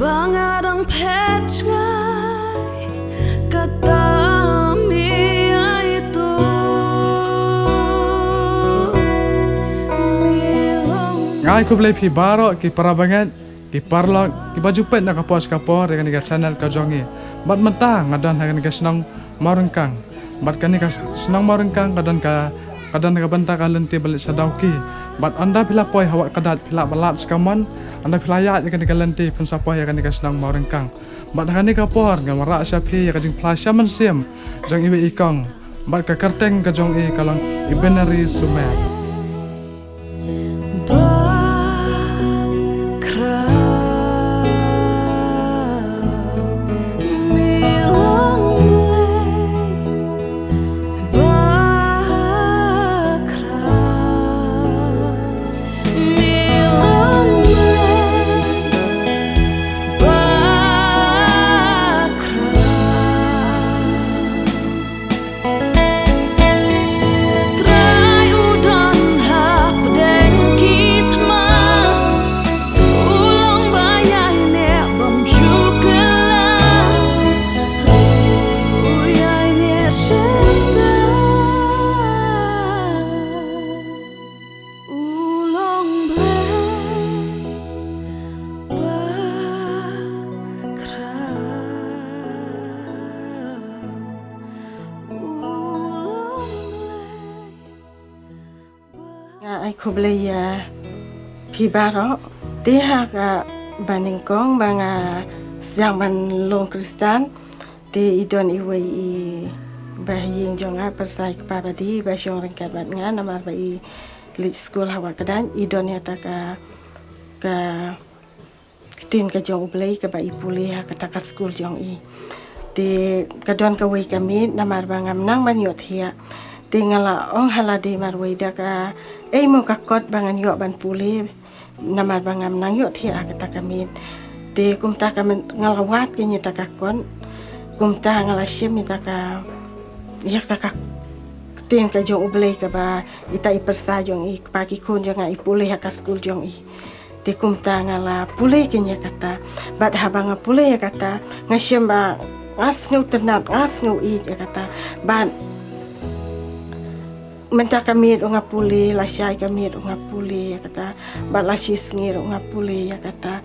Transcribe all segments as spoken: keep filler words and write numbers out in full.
Ba nga dang phet jngai, kata mi ai tu. Mi long Nga ai khublei phi baroh ki para bangeit, ki paralok, ki ba ju peit na ka por sha ka por ïa kane ka channel ka jong i. Bad mynta nga don ha kane ka shnong Mawryngkang. Bad kane ka shnong Mawryngkang ka don ka, ka don ka bynta ka lynti ba leit sha Dawki. Bad ynda phi la poi ha Wahkdat phi lah ba lad sha kamon, ynda phi la ïaid ïa kane ka lynti phin sa poi ïa kane ka shnong Mawryngkang. Bad ha kane ka por nga wanrah sha phi ïa ka jingphla sha mynsiem jong iwei i kong. Bad ka kyrteng ka jong i ka long i Binary Sumer. Ba khraw, mi long Blei. Ba khraw, mi long Blei. Ba khraw. Trai u don hapdeng ki thma, u long ba ïaineh bym ju kylla, u ïaineh shatei. U long Blei ba khraw. U long Blei. Nga ai khublei ïa phi baroh. Te ha kaba nyngkong ba nga sdang ban long Khristan, te i don iwei i bahaïing jong nga, pyrsa i kpa ba dih, ba shong ryngkat bad nga namar ba i leit skul ha Wahkdat. I don ïa kata ka, ka ktien ka jong U Blei kaba i pule ha kata ka skul jong i. Te ka don kawei ka miet namar ba ngam nang ban ïohthiah. Te nga la ong ha lade marwei da kaei mo ka kot ba ngan ïoh ban pule namar ba ngam nang ïohthiah ha kata ka miet. Te kumta ka myn-, nga la wad kane kata ka kot. Kumta nga la shim ïa kata ka, ïa kata ka ktien ka jong U Blei kaba ita i pyrsa jong i, kpa ki khun jong nga i pule ha ka skul jong i. Te kumta nga la pule kane ïa kata. Bad haba nga pule ïa kata, nga shem ba nga sngewtynnat, nga sngew ïeit ïa kata. Bad mynta ka miet u nga pule, lashai ka miet u nga pule ïa kata. Bad lashisngi u nga pule ïa kata.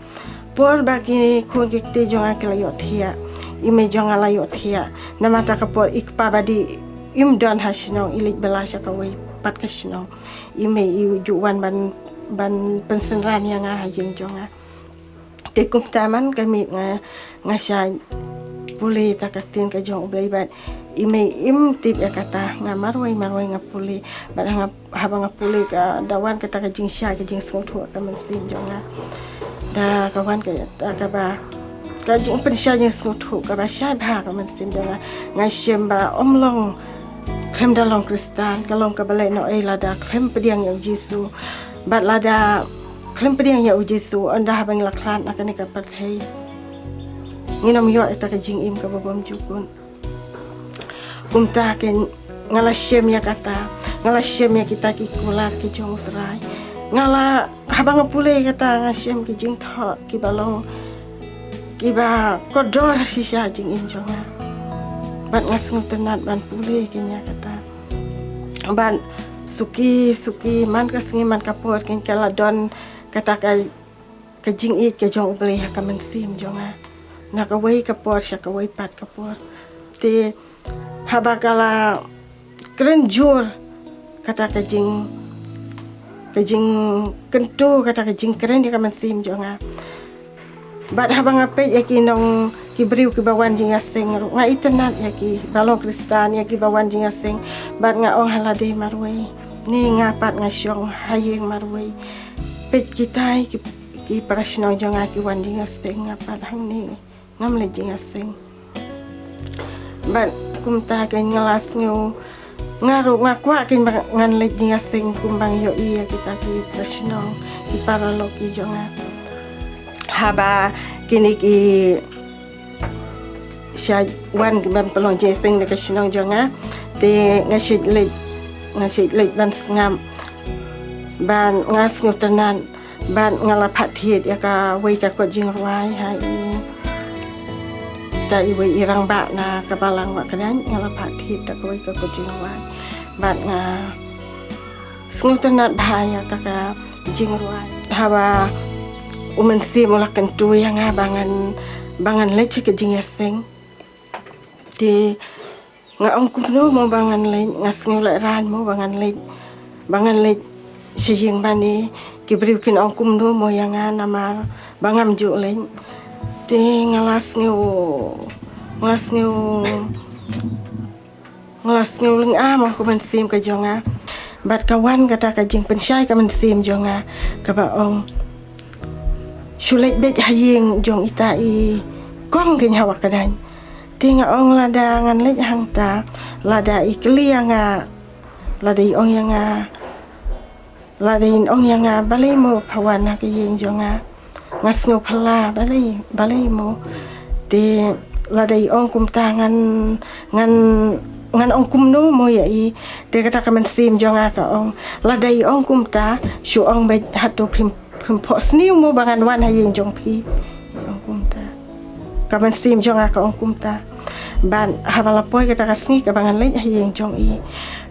Por ba ki khun ki kti jong nga ki la ïohthiah, i mei jong nga la ïohthiah. Namar kata ka por i kpa ba dih im don ha shnong, i leit bylla sha kawei pat ka shnong. I mei i ju wan ban, ban pynsynran ïa nga ha ïing jong nga. Te kumta man ka miet nga, nga shah pule ïa kata ka ktien ka jong U Blei bad i mei im tip ïa kata, nga marwei marwei nga pule bad nga, haba nga pule ka da wan kata ka jingshai ka jingsngewthuh ka mynsiem jong nga. Da ka wan kata kaba ka jingpynshai jingsngewthuh kaba shai bha ka mynsiem jong nga. Nga shem ba ym long khlem da long Khristan, ka long kaba lehnohei lada khlem pdiang ïa U Jisu. Bad lada khlem pdiang ïa U Jisu, ynda haba ngi la khlad na kane ka pyrthei, ngin ym ïoh ïa kata ka jingim kaba bymjukut. Kumta kein nga la shem ïa kata, nga la shem ïa kita ki kular ki jong U Trai. Nga la, haba nga pule ïa kata nga shem ki jingthoh kiba long, kiba kordor shisha ha jingim jong nga. Bad nga sngewtynnat ban pule kein ïa kata. Bad suki suki, man ka sngi man ka por kein ka la don kata ka, ka jingïeit ka jong U Blei ha ka mynsiem jong nga. Na kawei ka por sha kawei pat ka por. Te haba ka la kren jur kata ka jing, ka jingkyntu, kata ka jingkren ïa ka mynsiem jong nga. Bad haba nga peit ïa ki nong, ki briew kiba wan jingïaseng ruh, nga itynnat ïa ki, ba long Khristan, ïa kiba wan jingïaseng. Bad nga ong ha lade marwei, ni nga pat nga shong ha ïing marwei. Peit kitai ki, ki para shnong jong nga ki wan jingïaseng, nga pat hangne ngam leit jingïaseng. Bad kumta kein nga la sngew, nga ruh nga kwah kein ba ngan leit jingïaseng kumba ngi ïohi ïa kita ki para shnong, ki paralok ki jong nga. Haba kine ki shah wan ki ban pynlong jingïaseng na ka shnong jong nga, te nga shait leit, nga shait leit ban sngap. Bad nga sngewtynnat, bad nga la phah thied ïa kawei ka kot jingrwai ha i, Ta iwei i rangbah na ka balang Wahkdain, nga la phah thied da kawei ka kut jingrwai. Bad nga sngewtynnat bha ïa kata ka jingrwai. Haba u Mynsiem u la kyntu ïa nga ba ngan, ba ngan leit sha ka jingïaseng. Te nga ong kumno mo ba ngan leit, nga sngew laitluid mo ba ngan leit, ba ngan leit sha ïing mane, ki briew kin ong kumno mo ïa nga namar ba ngam ju leit. Te nga la sngew, nga la sngew, nga la sngew lynga mo ka mynsiem ka jong nga. Bad ka wan kata ka jingpynshai ka mynsiem jong nga kaba ong, shu leit beit ha ïing jong ita i kong keiñ ha Wahkdain. Te nga ong lada ngan leit hangta, lada i kylli ïa nga, lada i ong ïa nga, lada i ong ïa nga, balei mo pha wan ha ka ïing jong nga. Nga sngew phylla, balei, balei mo. Te lada i ong kumta ngan, ngan, ngan ong kumno mo ïa i. Te kata ka mynsiem jong nga ka ong, lada i ong kumta, shu ong beit hato phim, phim phohsniew mo ba ngan wan ha ïing jong phi. I ong kumta. Ka mynsiem jong nga ka ong kumta. Bad haba la poi kata ka sngi kaba ngan leit ha ïing jong i.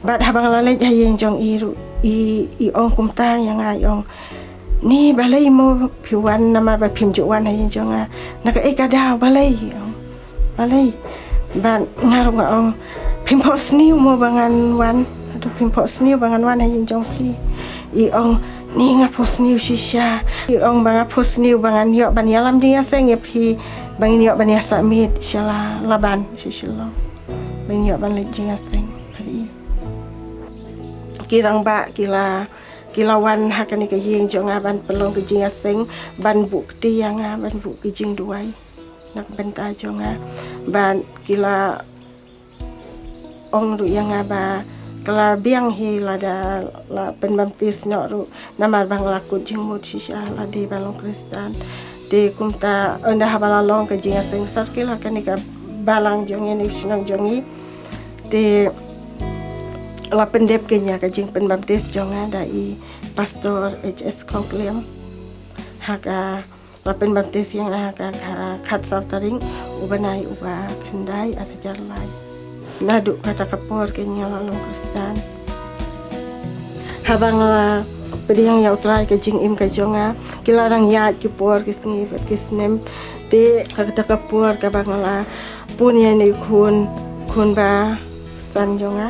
Bad haba nga la leit ha ïing jong i ruh, i, i ong kumta ïa nga, i ong, ni balei mo phi wan namar ba phim ju wan ha ïing jong nga. Na kaei ka daw, balei, i ong. Balei. Bad nga ruh nga ong, phim phohsniew mo ba ngan wan. Hato phim phohsniew ba ngan wan ha ïing jong phi. I ong, ni nga phohsniew shisha. I ong ba nga phohsniew ba ngan ïoh ban ïalam jingïaseng ïa phi, ba ngin ïoh ban ïa submit sha la, Laban sha Shillong. Ba ngin ïoh ban leit jingïaseng. Phi. Ki rangbah ki la, ki la wan ha kane ka ïing jong nga ban pynlong ka jingïaseng, ban buh kti ïa nga, ban buh ka jingduwai na ka bynta jong nga. Bad ki la ong ruh ïa nga ba ka la biang hi lada la pynbaptis noh ruh, namar ba nga la kut jingmut shisha, la dei ban long Khristan. Te kumta ynda haba la long ka jingïaseng circle ha kane ka balang jong ngi, ne shnong jong ngi. Te la pyndep keiñ ïa ka jingpynbaptis jong nga da i Pastor H S Khongkliam. Ha ka, la pynbaptis ïa nga ha ka, ka khatsaw tarik u bnai uba khyndai ar hajar lai. Naduh kata ka por keiñ nga la long Khristan. Haba nga la pdiang ïa U Trai ka jingim ka jong nga, ki la dang ïaid ki por ki sngi bad ki snem. Te ha kata ka por kaba nga la pun ïa ine i khun, khun ba san jong nga.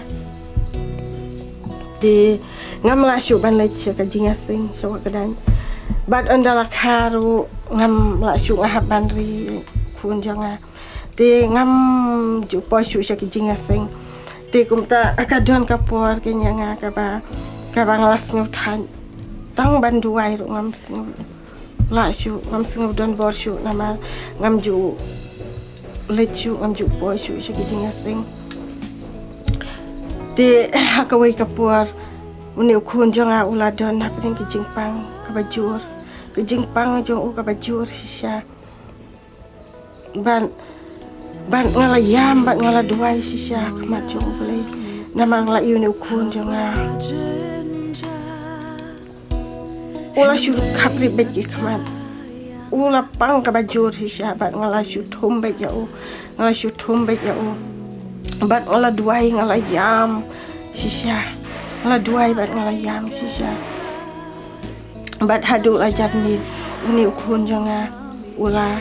Te ngam lah shuh ban leit sha ka jingïaseng sha Wahkdain. Bad ynda la kha ruh ngam lah shuh, nga hap ban ri khun jong nga. Te ngam ju poi shuh sha ka jingïaseng. Te kumta ka don ka por keiñ ïa nga kaba, kaba nga la sngew thait. Tang ban duwai ruh ngam sngew lah shuh, ngam sngew don bor shuh namar ngam ju leit shuh, ngam ju poi shuh sha ka jingïaseng. Te ha kawei ka por une u khun jong nga u la don hapdeng ka jingpang kaba jur. Ka jingpang jong u kaba jur shisha. Bad, bad nga la ïam, bad nga la duwai shisha ha khmat jong U Blei. Namar nga la ïohi une u khun jong nga. U la shu khapri beit ki khmat. U la pang kaba jur shisha, bad nga la shu thum beit ïa u. Nga la shu thum beit ïa u. Bad nga la duwai, nga la ïam shisha. Nga la duwai bad nga la ïam shisha. Bad haduh la jan miet, une u khun jong nga u la,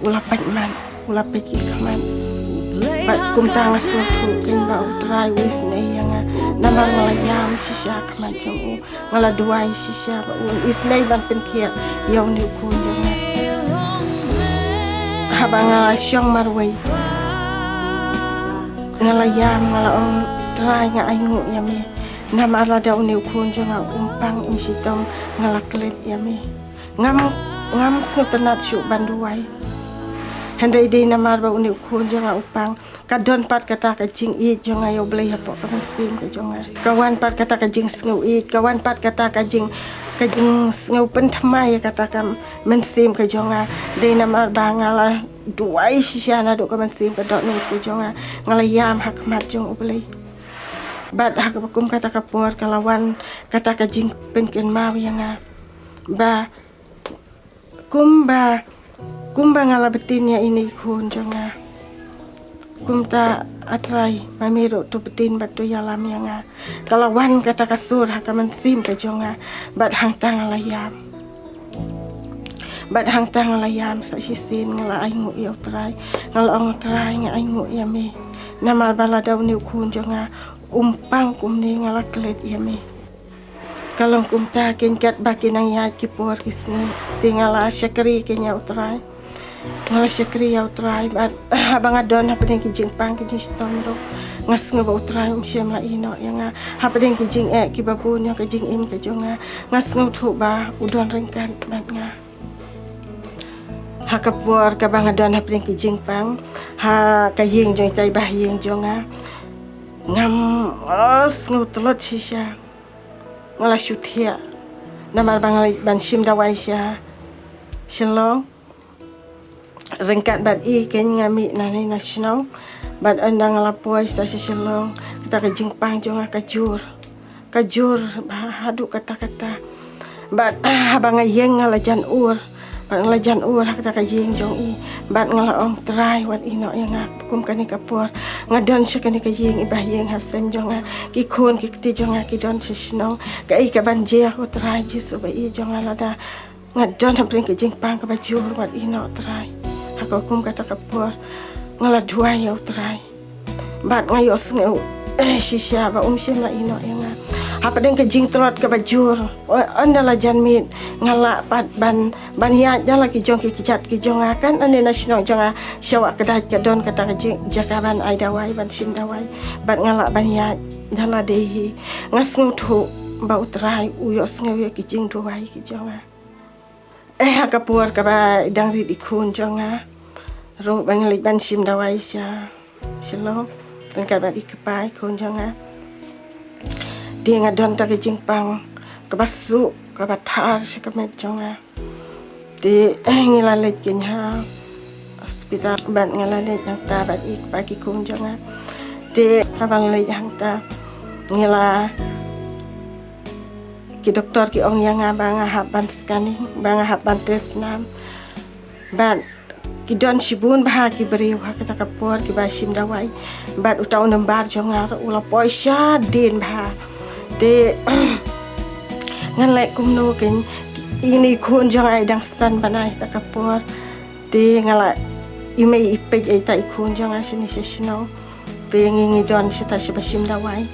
u la pait mat, u la peit ki khmat. Bad kumta nga sngewthuh keiñ ba U Trai u isynei ïa nga. Namar nga la ïam shisha ha khmat jong u. Nga la duwai shisha ba un isynei ban pynkhiah ïa une u khun jong nga. Haba nga la shong marwei, nga la ïam, nga la ong, Trai, nga ainguh ïa me. Namar lada une u khun jong nga um pang, um shitom, nga la klet ïa me. Ngam, ngam sngewtynnat shuh ban duwai. Hynrei dei namar ba une u khun jong nga u pang. Ka don pat kata ka jingïeit jong nga ïa U Blei hapoh ka mynsiem ka jong nga. Ka wan pat kata ka jingsngew ïeit, ka wan pat kata ka jing, ka jingsngew pynthymmai ïa kata ka mynsiem ka jong nga. Dei namar ba nga la duwai shisha naduh ka mynsiem ka dohnud ka jong nga. Nga la ïam ha khmat jong U Blei. Bad ha kaba kum kata ka por ka la wan kata ka jingpynkynmaw ïa nga. Ba kumba, kumba nga la btin ïa ine i khun jong nga. Kumta, A Trai, ma me ruh to btin bad to ïalam ïa nga. Ka la wan kata ka sur ha ka mynsiem ka jong nga, bad hangta nga la ïam. Bad hangta nga la ïam sa shisien, nga la ainguh ïa U Trai. Nga la ong, Trai, nga ainguh ïa me. Namar ba lada une u khun jong nga um pang kumne, nga la klet ïa me. Ka long kumta, kein katba ki nang ïaid ki por ki sngi, te nga la shakri kein ïa U Trai. Nga la shakri ïa U Trai, bad haba nga don hapdeng ki jingpang ki jingshitom ruh, nga sngew ba U Trai um shym la ïehnoh ïa nga. Hapdeng ki jingeh kiba bun ïa ka jingim ka jong nga, nga sngewthuh ba u don ryngkat bad nga. Ha ka por kaba nga don hapdeng ki jingpang ha ka ïing jong itai i bah ïing jong nga, ngam, ah, sngew tlot shisha. Nga la shu thiah namar ba nga leit ban shim dawai sha Shillong. Ryngkat bad i kein nga mih nangne na shnong, bad ynda nga la poi sa sha Shillong, kata ka jingpang jong nga ka jur, ka jur ba haduh katta katta. Bad haba nga ïeng nga la jan ur, bad nga la jan ur ha kata ka ïing jong i, bad nga la ong, Trai, wat ïehnoh ïa nga kum kane ka por. Nga don sha kane ka ïing, i bah ïing ha sem jong nga, ki khun ki kti jong nga ki don sha shnong. Kaei kaban jia, ko Trai Jisu ba ïeit jong nga, lada nga don hapdeng ka jingpang kaba jur, wat ïehnoh Trai. Ha ka kum kata ka por nga la duwai ïa U Trai, bad nga ïohsngew, eh, shisha ba um shym la ïehnoh ïa nga. Hapdeng ka jingtlot kaba jur, o, ynda la jan miet, nga lah pat ban, ban ïaid da la ki jong ki kjat ki jong nga. Kan ynda na shnong jong nga sha Wah Kdait ka don kata ka jing, jaka ban ai dawai, ban shim dawai, bad nga lah ban ïaid da lade hi. Nga sngewthuh ba U Trai u ïohsngew ïa ki jingduwai ki jong nga. Eh, ha ka por kaba dang rit i khun jong nga ruh ba nga leit ban shim dawai sha Shillong ryngkat bad i kpa i khun jong nga, te nga don ta ka jingpang kaba suk kaba thar sha ka met jong nga. Te, eh, ngi la leit kein ha hospital, bad nga la leit hangta bad i kpa ki khun jong nga. Te haba nga leit hangta, ngi la, ki doktor ki ong ïa nga ba nga hap ban scanning, ba nga hap ban test nam. Bad ki don shibun bha ki briew ha kata ka por kiba shim dawai, bad uta u number jong nga u la poi shadien bha. Te ngan leh kumno kein, ine i khun jong nga i dang san bnai ha kata ka por. Te nga la, i mei i peit ïa ita i khun jong nga shane sha shnong. Te ngi, ngi don shata shaba shim dawai.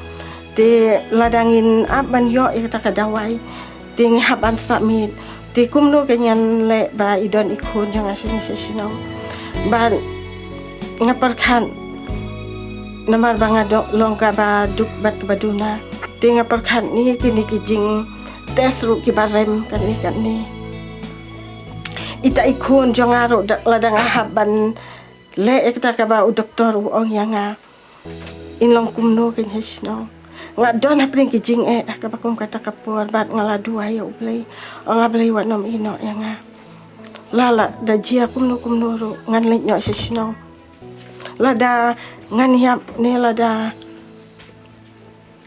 Te lada ngin ap ban ïoh ïa kata ka dawai, te ngi hap ban submit. Te kumno kein ngan leh ba i don i khun jong nga shane sha shnong. Bad nga pyrkhat namar ba nga dok long kaba duk bad kaba duna. Te nga pyrkhat ne kine ki jingtest ruh kiba rem kane kane. Ita i khun jong nga ruh da, lada nga hap ban leh ïa kata kaba u doktor u ong ïa nga, in long kumno kein sha shnong. Nga don hapdeng ki jingeh ha kaba kum kata ka por, bad nga la duwai ïa U Blei, ong, A Blei, wat nym ïehnoh ïa nga. La, lada jia kumno kumno ruh ngan leit noh sha shnong. Lada ngan ïap ne lada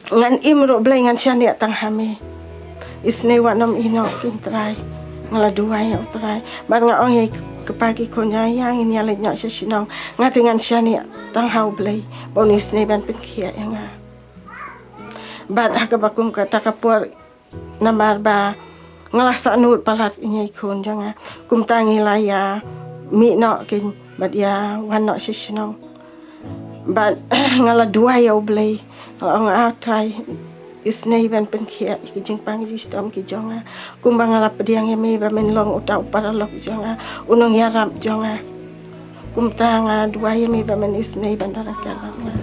ngan im ruh, Blei, ngan shaniah tang ha me. Isynei wat nym ïehnoh kein Trai. Nga la duwai ïa U Trai bad nga ong ïa i kpa ki khun jong nga, ïa ngin ïa leit noh sha shnong, nga te ngan shaniah tang ha U Blei ba un isynei ban pynkhiah ïa nga. Bad ha kaba kum kata ka por, namar ba nga la sahnud palat ïa i khun jong nga, kumta ngi la ïa mih noh kein bad ïa wan noh sha shnong. Bad nga la duwai ïa U Blei, nga la ong, A Trai, isynei ban pynkhiah ïa ki jingpang jingshitom ki jong nga. Kumba nga la pdiang ïa me ba men long uta u paralok jong nga, u nongïarap jong nga. Kumta nga duwai ïa me ba men isynei ban don ryngkat bad nga.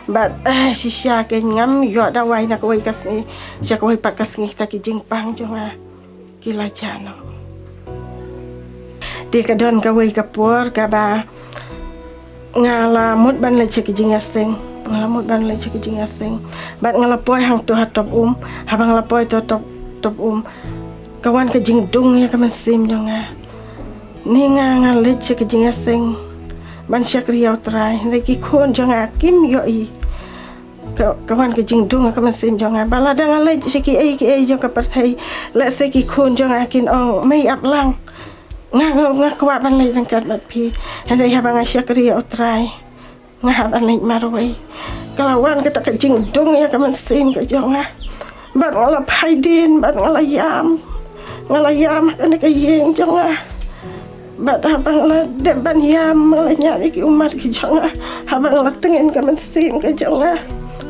Bad, eh, shisha kein ngam ïoh dawai na kawei ka sngi sha kawei pat ka sngi, kita ki jingpang jong nga ki la jah noh. Te ka don kawei ka por kaba nga la mut ban leit sha ki jingïaseng, nga la mut ban leit sha ki jingïaseng. Bad nga la poi hangto ha Top Um, haba nga la poi to Top, Top Um, ka wan ka jingdung ïa ka mynsiem jong nga. Ne nga, nga leit sha ka jingïaseng ban shakri ïa U Trai, hynrei ki khun jong nga kim ïohi. Ka, ka wan ka jingdung ïa ka mynsiem jong nga ba lada nga leit sha kiei kiei jong ka pyrthei, lehse ki khun jong nga kin ong, mei, ap lang. Nga, nga, nga kwah ban leit ryngkat bad phi. Hynrei haba nga shakri ïa U Trai, Nga hap ban leit marwei. Ka la wan kata ka jingdung ïa ka mynsiem ka jong nga. Bad nga la phai dien, bad nga la ïam. Nga la ïam ha kane ka ïing jong nga. Bad haba nga la dep ban ïam, nga la ñiad ïa ki ummat ki jong nga. Haba nga la tngen ka mynsiem ka jong nga,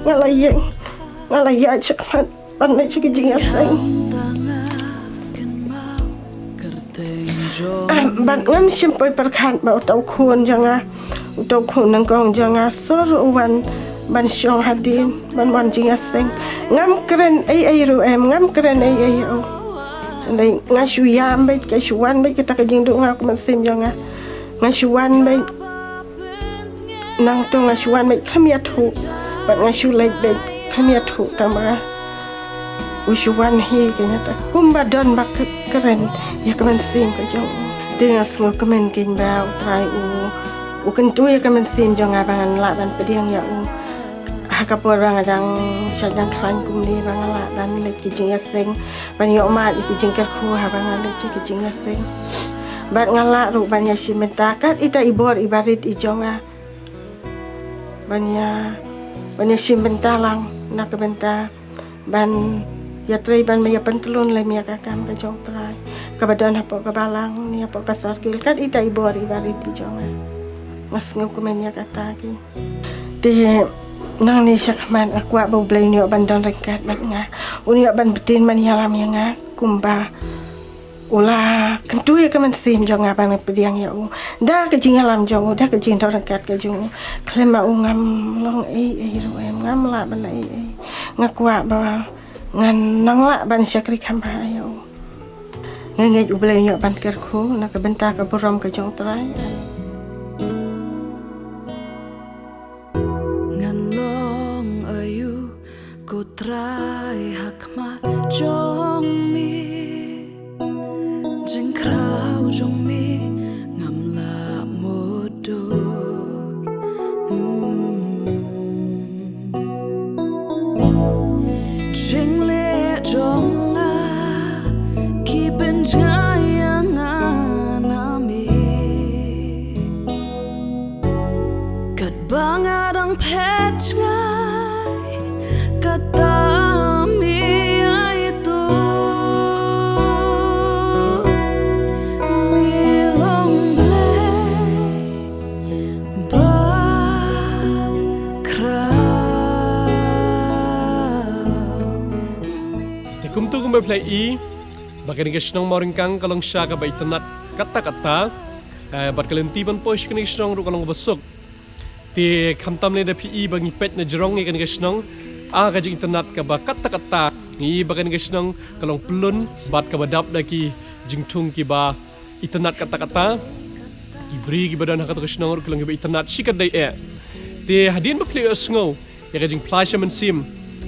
nga la ïeng. Nga la ïaid shakhmat ban leit sha ka jingïaseng. Ah, bad ngam shym poi pyrkhat ba uta u khun jong nga, uta u khun nyngkong jong nga, sur u wan ban shong hadien, ban wan jingïaseng. Ngam kren ei ei ruh em, ngam kren ei ei ïa u. Hynrei nga shu ïam beit, ka shu wan beit kata ka jingduk nga, ka mynsiem jong nga. Nga shu wan beit. Nangta nga shu wan beit khlem ïathuh. Bad nga shu leit beit khlem ïathuh tang ba u shu wan hi, ka ïathuh kumba don ba k-, kren ïa ka mynsiem ka jong u. Te nga sngewkmen kein ba U Trai u, u kyntu ïa ka mynsiem jong nga ba ngan lah ban pdiang ïa u. Ha ka por ba nga dang shait dang khlaiñ kumne, ba nga lah ban leit ki jingïaseng, ban ïoh mad ïa ki jingkyrkhu haba nga leit sha ki jingïaseng. Bad nga lah ruh ban ïashim bynta kat ita i bor iba rit i jong nga. Ban ïa, ban ïashim bynta lang na ka bynta ban ïatrei, ban ïa pyntlun lem ïa ka kam ka jong U Trai, kaba don hapoh ka balang ne hapoh ka circle, kat ita i bor iba rit i jong nga. Nga sngewkmen ïa kata kein. Te nangne shakhmat nga kwah ba U Blei un ïoh ban don ryngkat bad nga. Un ïoh ban btin ban ïalam ïa nga kumba u la kyntu ïa ka mynsiem jong nga ban pdiang ïa u da ka jingïalam jong u, da ka jingdon ryngkat ka jong u. Khlem ma u ngam long ei ei ruh em, ngam lah ban ei ei. Nga kwah ba ngan nang lah ban shakri kham bha ïa u. Nga ngeit U Blei un ïoh ban kyrkhu na ka bynta ka burom ka jong U Trai. Ngan long aïu ko Trai ha khmat jong me? Jingkhraw jong me ngam lah mutdur. Hmm. Jingleh jong nga ki pynjngai ïa nga na me. Katba nga dang phet jngai, kata me ïa ïathuh. Me long Blei ba khraw. Te kumta kumba phi la ïohi ba kane ka shnong Mawryngkang ka long sha kaba itynnad katta katta. Eh, bad ka lynti ban poi sha kane ka shnong ruh ka long kaba suk. Te khamtam lei da phi i ba ngi peit na jrong ïa kane ka shnong, ah, ka jingitynnad kaba katta katta. Ngi i ba kane ka shnong ka long pyllun bad kaba dap da ki jingthung kiba itynnad katta katta. Ki briew kiba don ha kato ka shnong ruh ki long kiba itynnad shikatdei eh. Te hadien ba phi la ïohsngew ïa ka jingphla sha mynsiem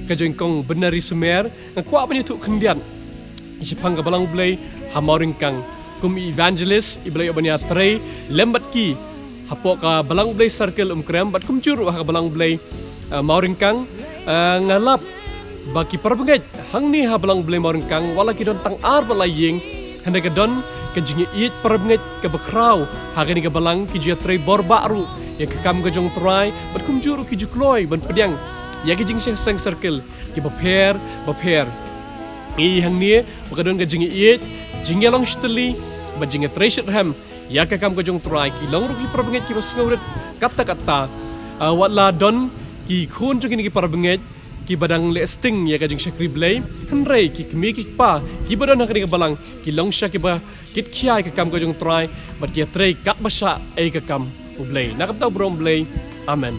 ka jong i Kong Bynari Sumer, nga kwah ban ïathuh khyndiat shaphang ka Balang U Blei ha Mawryngkang. Kum i evangelist iba la ïoh ban ïatrei lem bad ki hapoh ka Balang U Blei Circle Umkrem bad kumjuh ruh ha ka Balang U Blei, eh, Mawryngkang, eh, nga lap ba ki parabangeit hangne ha Balang U Blei Mawryngkang, wat la ki don tang ar bad lai ïing, hynrei ka don ka jingïaieit parabangeit kaba khraw ha kane ka balang, ki ju ïatrei bor bah ruh ïa ka kam ka jong U Trai bad kumjuh ruh ki ju kloi ban pdiang ïa ki jingïaseng circle kiba pher bapher. Ngi i hangne ba ka don ka jingïaieit, jingïalong shitylli bad jingïatrei shitrhem ïa ka kam ka jong U Trai. Ki long ruh ki parabangeit kiba sngewrit katta katta. Ah, wat la don ki khun jong kine ki parabangeit kiba dang leh sting ïa ka jingshakri Blei, hynrei ki kmie ki kpa kiba don ha kane ka balang ki long sha kiba kit khia ïa ka kam ka jong U Trai bad ki ïatrei katba shah ïa ka kam U Blei. Na ka bynta U Blei. Amen.